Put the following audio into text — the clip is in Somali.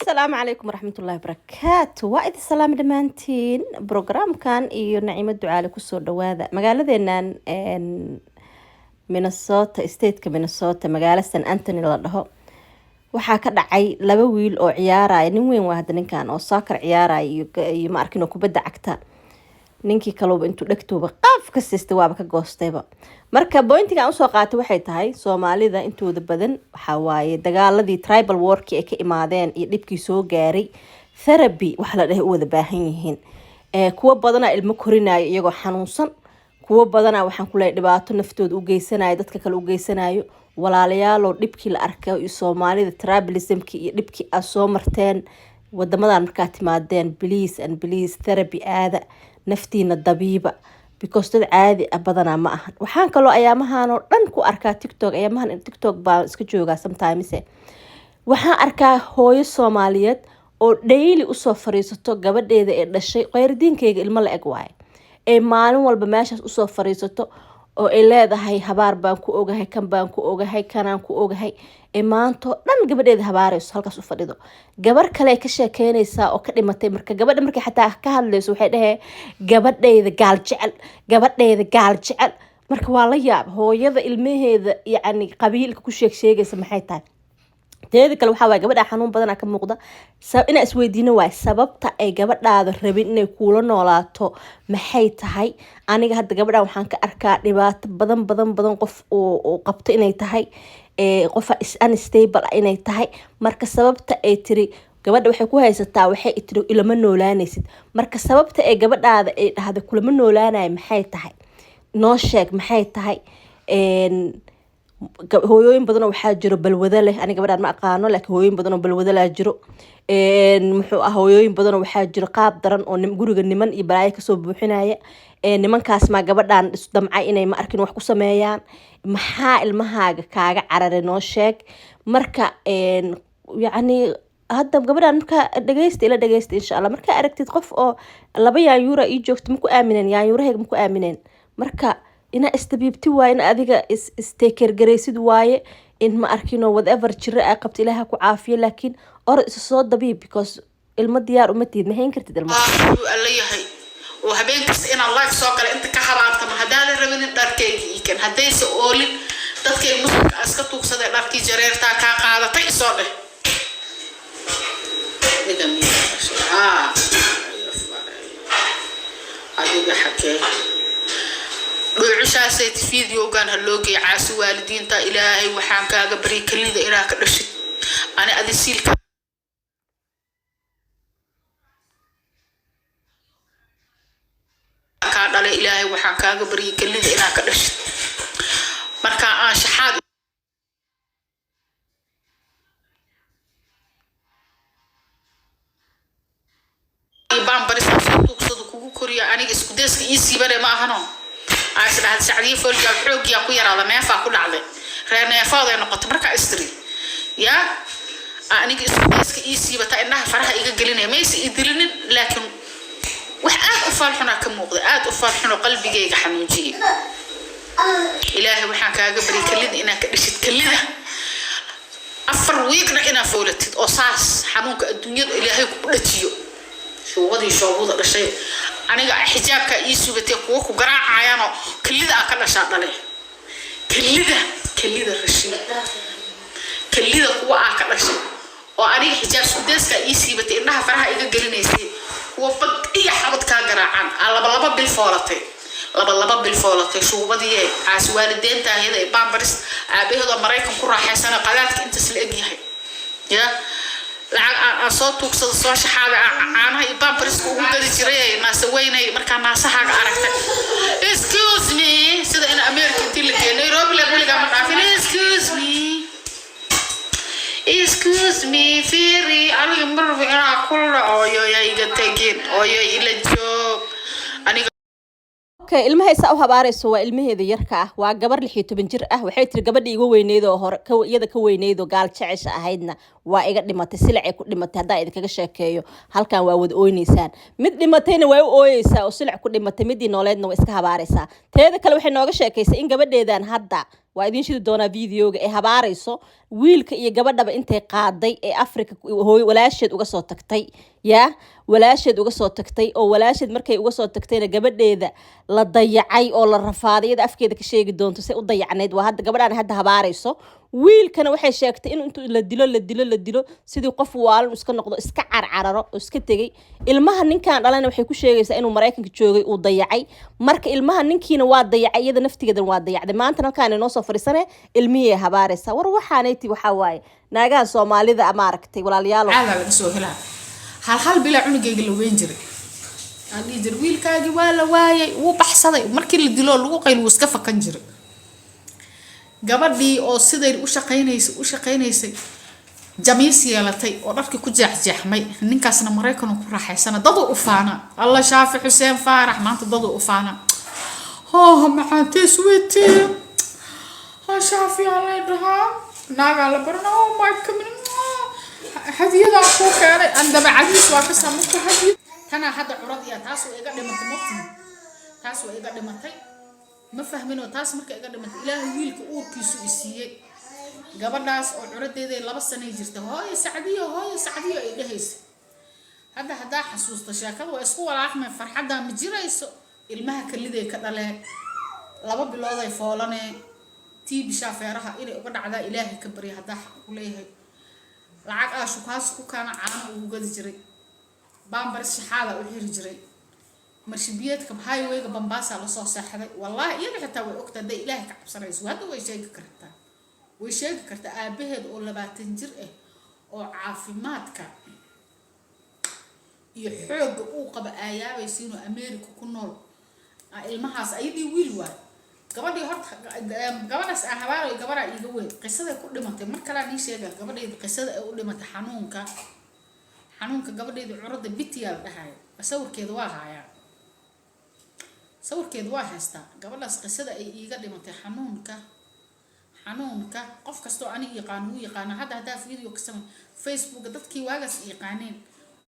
Asalaamu calaykum waraxmatullaahi wabarakaatu. Waa idin salaami dhammaantiin. Programkan iyo Naciimo Ducaale kusoo dhawaada magaaladeenan Minnesota, stateka Minnesota, magaalo St Anthony la dhaho. Waxaa ka dhacay laba wiil oo ciyaaraya. Nin weyn waa hadda ninkan oo soccer ciyaaraya iyo ma arkin oo kubadda cagta. Ninkii kaleba intuu dhegtooba qaaf ka siistay, waaba ka goostayba. Marka pointiga aan usoo qaatay waxay tahay, Soomaalida intooda badan waxaa waaye dagaaladii tribal warkii ay ka imaadeen iyo dhibkii soo gaaray, therapy waxa la dhahay u wada baahan yihiin. Kuwo badanaa ilmo korinayo iyagoo xanuunsan, kuwo badanaa waxaan kuleeyahay dhibaato naftooda u geysanayo, dadka kale u geysanayo. Walaalayaalow, dhibkii la arkay iyo Soomaalida tribalismkii iyo dhibkii aad soo marteen wadamadan markaad timaadeen, please and please, therapy aada, naftiina dabiiba, because dad caadi ah badanaa ma ahan. Waxaan kaloo ayaamahan oo dhan ku arkaa TikTok. Ayaamahan TikTok baan iska joogaa sometimes. Waxaan arkaa hooyo Soomaaliyeed oo daily usoo fariisato gabadheeda ee dhashay, kheyrdiinkeyga ilmo la eg waaye, ee maalin walba meeshaas usoo fariisato oo ay leedahay, "Habaar baan ku ogahay, kan baan ku ogahay, kanaan ku ogahay." Ee maantoo dhan gabadheeda habaarayso, halkaas u fadhido. Gabar kale ay ka sheekeynaysaa oo ka dhimatay. Marka gabadha markay xataa ka hadlayso, waxay dhahee, "Gabadhayda gaal jecel, gabadhayda gaal jecel." Marka waa la yaab, hooyada ilmaheeda yacni qabiilka ku sheeg sheegaysa maxay tahay? Teeda kale waxaa waay gabadha xanuun badanaa ka muuqda. Inaa isweydiino waay, sababta ay gabadhaada rabin inay kuula noolaato maxay tahay? Aniga hadda gabadhan waxaan ka arkaa dhibaato badan badan badan, qof uu qabto inay tahay, qofa unstable ah inay tahay. Marka sababta ay tiri gabadha waxay ku haysataa, waxay tiri, "Ilama noolaanaysid." Marka sababta ay gabadhaada ay dhahday kulama noolaanayo maxay tahay? Noo sheeg, maxay tahay? Hooyooyin badan oo waxaa jiro balwado leh. Ani gabadhaan ma aqaano, laakiin hooyooyin badan oo balwado leh jiro. Muxuu ah, hooyooyin badan oo waxaa jiro qaab daran oo guriga niman iyo balaayo kasoo buuxinaya. Nimankaas maa gabadhaan isu damcay inay ma arkin wax ku sameeyaan? Maxaa ilmahaaga kaaga cararay? Noo sheeg. Marka yacni hadda gabadhaan markaa dhegeysta, ila dhegeysta insha Allah. Markaa aragtid qof oo laba yaanyuura ii joogto, maku aamineen, yaanyuurahayga maku aamineen. Marka inaa isdabiibti waaye, in adiga is take care garaysid waaye, in ma arkino whatever jiro aa qabto, Ilaaha ku caafiyo, laakiin orod isa soo dabiib, because ilmo diyaar uma tihid, ma hayn kartid ilmo. Uu alla yahay oo habeen kasta inaan live soo gala inta ka habaartamo. Haddaadan rabinin dharkayga ii ken, haddaysa oolin dadkay muslimka iska tuugsaday, dharkii jareertaa kaa qaadatay isoo dheh. Adiga miyaa dhashay? Haa, adiga xagee dhuucushaasay? Videogan ha loo geey caasi waalidiinta. Ilaahay waxaan kaaga baryay kelida inaa ka dhashid. Ani adi siilka kaa dhalay. Ilaahay waxaan kaaga baryay kelida inaa ka dhashid. Marka aan shaxaad baan barisaan soo tuugsado kugu koriya. Aniga isku deeska ii siibane ma ahano. Aa is dhahday Sacdiyo foolgaa xoogyaa ku yaraada, neefaa ku dhacday, reer neefooday noqotay. Markaa istiri yaa aniga isku deeska ii siibata, indhaha faraha iga gelinaya, maysa ii dilinin, laakiin wax aad u faalxunaa ka muuqda, aad u faalxunoo qalbigayga xanuujiyay. Ilaahay waxaan kaaga baryay kelida inaa ka dhishid, kelida 4 wiigna inaa foolatid oo saas xanuunka adduunyada Ilaahay ku dhajiyo. Shuubadii shoobuda dhashay, aniga xijaabkaa ii subatay, kuwa ku garaacayaanoo kelida aa ka dhashaa dhale, kelida, kelida rashiid, kelida kuwa aa ka dhashay oo aniga xijaab sudeeskaa ii siibatay, indhaha faraha iga gelinaysay, kuwa bag iyo xabad kaa garaacaan, aa laba laba bil foolatay, laba laba bil foolatay. Shuubadii caasi waalideenta ahayd ee baambaris aabaheedoo Maraykan ku raaxaysana, qadaadka intaas la egyahay ya lacag aan soo tuugsado, soo shaxaaday, aan caanaha iyo baambariska ugu gadi jiray, naasa weynay. Markaa naasahaaga aragtay, excuse me, sida in America intii la geeyo Nairobi le weligaa ma dhaafin. Excuse me, excuse me, fiiri, aniga ma rabo inaa ku dhaco. Ooyo iga tegin, ooyo ila joog aniga. Okay, ilmahaysa u habaarayso waa ilmaheeda yarka ah. Waa gabar 16 jir ah. Waxay tiri gabadha iga weyneyd oo hore iyada ka weyneyd oo gaal jecesha ahaydna waa iga dhimatay, silacay ku dhimatay. Haddaa idinkaga sheekeeyo halkan waa wada ooyneysaan. Mid dhimatayna waa u ooyeysaa oo silac ku dhimatay, midii nooleedna waa iska habaaraysaa. Teeda kale waxay nooga sheekaysay in gabadheedan hadda Waa idiin shidi doonaa videoga ee habaarayso wiilka iyo gabadhaba intay qaaday ee Africa hooy walaasheed uga soo tagtay, yaa walaasheed uga soo tagtay, oo walaasheed markay uga soo tagtayna gabadheeda la dayacay oo la rafaaday. Iyada afkeeda ka sheegi doonto say u dayacnayd. Waa hadda gabadhaan hadda habaarayso. Wiilkana waxay sheegtay in intuu la dilo, la dilo, la dilo, sidii qof waalan iska noqdo, iska carcararo oo iska tegey. Ilmaha ninkan dhalana waxay ku sheegaysaa inuu Maraykanka joogay, uu dayacay. Marka ilmaha ninkiina waa dayacay, iyada naftigeedana waa dayacday. Maanta halkaan inoo soo fadhiisane ilmihii ay habaaraysaa. War waxaanayti waxaa waaye naagaha Soomaalida, maaragtay, walaalayaalo. Caadaa laga soo helaa. Hal hal bilaa cunugayga la weyn jiray, aan dhihi jiray wiilkaagii waa la waayay, wuu baxsaday. Markii la dilo lagu qayl, wuu iska fakan jiray. Gabadhii oo siday u shaqaynaysay, u shaqaynaysay, jamiis yeelatay oo dharkii ku jeexjeexmay, ninkaasna Maraykan ku raaxaysana, daduu u faana. Alla, Shaafi Xuseen Faarax maanta daduu u faana. Oh, maxaantee sweetie, ha Shaafi alay dhahaa, naagaa la barana. Oh my God, hadiyadaa kuu keenay aan dabacadiis waa ka samarka hadiyad. Tanaa hadda curad iya, taas waa iga dhimatay. Mogtiin, taas waa iga dhimatay, ma fahminoo. Taas marka iga dhimatay, Ilaahay wiilka uurkiisu i siiyey. Gabadhaas oo curadeeday 2 sanay jirta, "Hooyo Sacdiyo, hooyo Sacdiyo," ay dhehaysa. Hadda haddaa xasuusta sheekada, waa isku walaaqmay, farxaddaa ma jirayso. Ilmaha kaliday ka dhaleen, 2 bilooday foolanee, tii bishaa feeraha inay uga dhacdaa Ilaahay ka barya. Haddaa xaq ku leeyahay, lacag aa shukaas ku kaana caano ugu gadi jiray, Pampers shaxaada u xiri jiray, marshibiyeedka highwayga Bambaasa lasoo seexday. Wallaahi iyada xitaa way ogta. Hadday Ilaahay ka cabsanayso, hadda way sheegi kartaa, way sheegi kartaa. Aabaheed oo 20 jir ah oo caafimaadka iyo xoogga uu qaba aayaabaysa inuu America ku nool ilmahaas ayadii wiil waay. Gabadhii horta, gabadhaas aan habaarayo, gabadhaa iiga weyn. Qisaday ku dhimatay mar kalaa nii sheega. Gabadhayda qisada ay u dhimatay, xanuunka, xanuunka gabadhayda curada bitiyaa la dhahayo. Sawirkeeda waa haayaa, sawirkeeda waa haystaa. Gabadhaas qisada ay iiga dhimatay, xanuunka, xanuunka qof kastoo aniga yaqaan wuu yaqaana. Hadda haddaa video ka samay Facebooka, dadkii waagaas yaqaaneen.